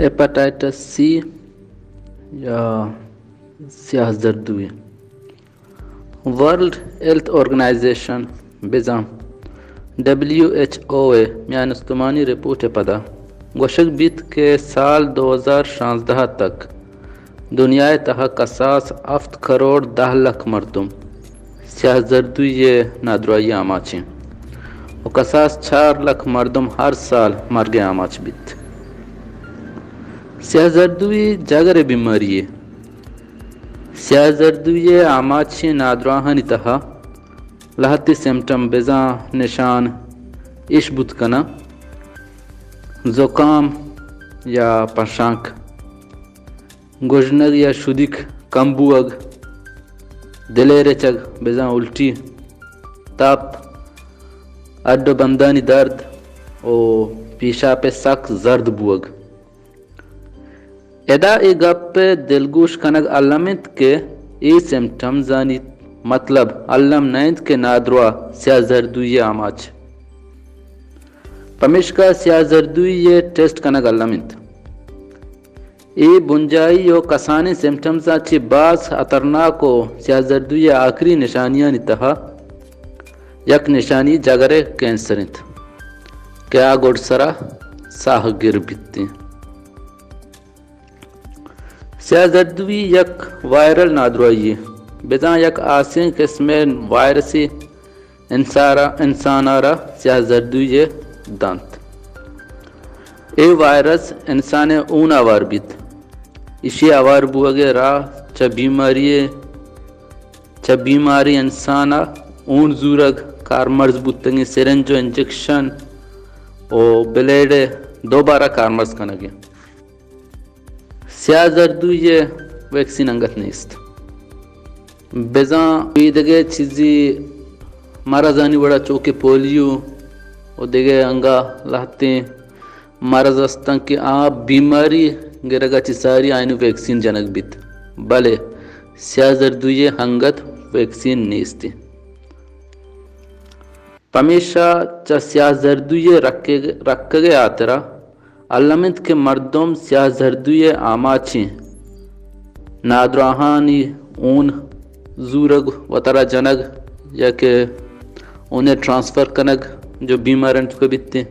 Hepatitis C یا سیاہ زردوئی۔ ورلڈ ہیلتھ آرگنائزیشن بزاں ڈبلیو ایچ او ءِ میان استمانی رپورٹ ءِ پدا گوشگ بیت کہ سال دو ہزار شانزدہ ءَ تک دنیا ءِ تہا کساس ہفت کروڑ دہ لکھ مردم سیاہ زردوئی ءِ نادراہی ءِ آماچ اَنت ءُ کساس چار لکھ مردم ہر سال مرگ ءِ آماچ بیت۔ سیاہ زردوئی جگر ءِ بیماری یے۔ سیاہ زردوئی ءِ آماچیں نادراہانی تہا لہتے سمپٹم بزاں نشان ایش بوت کناں: زکام یا پشانک، گژنگ یا شدیک کم بوگ، دل ءِ رچگ بزاں الٹی، تپ، ہڈ ءُ بندانی درد ءُ پیشاپ ءِ سک زرد بوگ۔ ادا اے گپ ءِ دلگوش کنگ الم اِنت کہ اے سمپٹمزانی مطلب الم نہ اِنت کہ نادراہ سیاہ زردوئی ءِ آماچ۔ پمیشکا سیاہ زردوئی ءِ ٹیسٹ کنگ الم اِنت۔ اے بنجاہی ءُ کسانیں سمپٹمزاں چہ باز خطرناک ءُ سیاہ زردوئی ءِ آخری نشانیانی تہا یک نشانی جگر ءِ کینسر اِنت کہ آ گڈسرا ساہ گر بیت اِنت۔ سیاہ زردوئی یک وائرل نادراہی یے، بزاں یک ہاسیں قسمیں وائرسے انسارا-، انسان ءَ را سیاہ زردوئی ءَ دنت۔ اے وائرس انسان ءِ ہون ءَ ہوار بیت۔ ایشی ءِ ہوار بوگ ءِ راہ چہ بیماری ءِ، چہ بیماری انسان ءَ ہون زورگ، کارمرز بوتگیں سرنج ءُ انجکشن ءُ بلیڈ ءِ دوبارہ کارمرز کنگ اِنت۔ سیاہ زردوئی ءِ ویکسین انگت نیست۔ بزاں ایدگہ چیزی مرضانی وڑا چو کہ پولیو ءُ دگہ انگا لہتیں مرض استاں کہ آ بیماری گرگ ءَ چہ ساری آیانی ویکسین جنگ بیت، بلے سیاہ زردوئی ءِ انگت ویکسین نیست۔ پمیشا چہ سیاہ زردوئی ءِ رکگ-، رکگ ءِ ہاترا الم اِنت کہ مردم سیاہ زردوئی ءِ آماچیں نادراہانی ہون زورگ، وتارا جنگ یا کہ ہون ءِ ٹرانسفر کنگ جو بیمار اَنت کہ بیت اِنت۔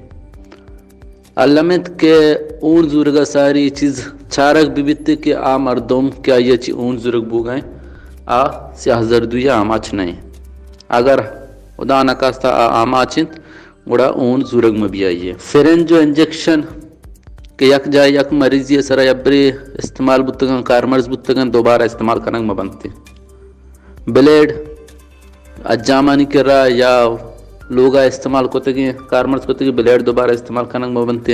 الم اِنت کہ ہون زورگ ءَ ساری چیز چارگ بہ بیت کہ آ مردم کہ آئی ءَ چہ ہون زورگ بوگ ءَ اِنت، آ سیاہ زردوئی ءِ آماچ نہ اِنت۔ اگر خدا نخواستہ آ آماچ اِنت، گڑا ہون زورگ مہ بیائیے۔ سرنج ءُ انجکشن کہ یک جاہ یک مریضے ءِ سرا یبرے استعمال بوتگاں، کارمرز بوتگاں، دوبارہ استعمال کنگ مہ بنت۔ بلیڈ حجامانی کرا یا لوگا استعمال کتگیں، کارمرز کتگیں بلیڈ دوبارہ استعمال کنگ مہ بنت۔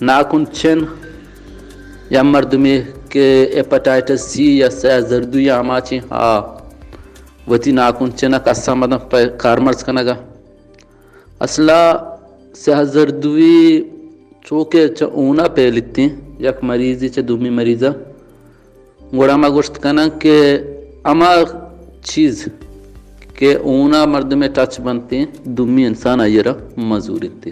ناخن چن یا مردمے کہ ہیپاٹائٹس سی یا سیاہ زردوئی آماچیں، آ وتی ناخن چن ءَ کسا مدن پہ کارمرز کنگ ءَ۔ اصلا سیاہ زردوئی چو کہ چہ ہون ءَ پھیلیت اِنت، یک مریضے چہ دومی مریض ءَ، گڑا ما گوشت کناں کہ ہما چیز کہ ہون ءَ مردم ءَ ٹچ بنت اِنت، دومی انسان آئی ءَ را مہ زوریت۔